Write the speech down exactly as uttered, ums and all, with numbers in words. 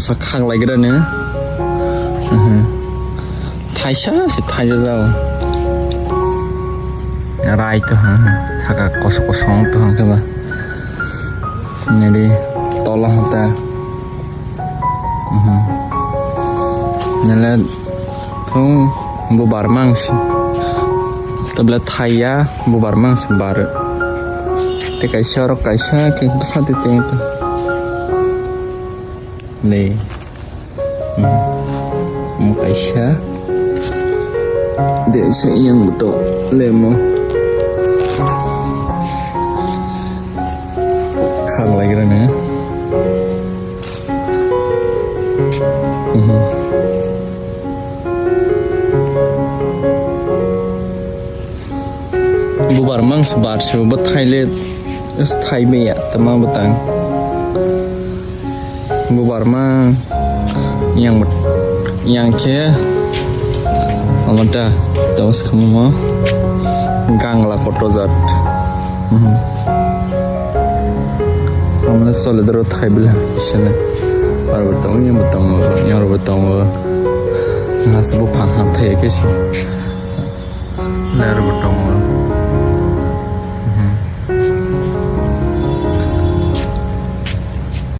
Sa khak lai gra ne. Mhm. Thaisa se thaisa jao. Rai to ha. Saka koso koso to ha kaba. Nari tola hata. Mhm. Nale thung bubar mangsi. Tabla thaiya bubar mangsi bar. Te kaisa oro kaisa ke bwsa te te. Le. Hmm. Omo kaisa. De kaisa yang beto. Lemo. Khak lai gra ne. Mhm. Bubar mang se bar se bo thai le, thai me ya, tama bwtang. Bubar mang yang, yang khe, amata, tos khamu mo, gangla koto jat. Mhm. Amle sole doro thai bila, isele. Ar bwtang, yang bwtang, yang bwtang. Nasi buphang ham thai ke si. Ler bo tongo.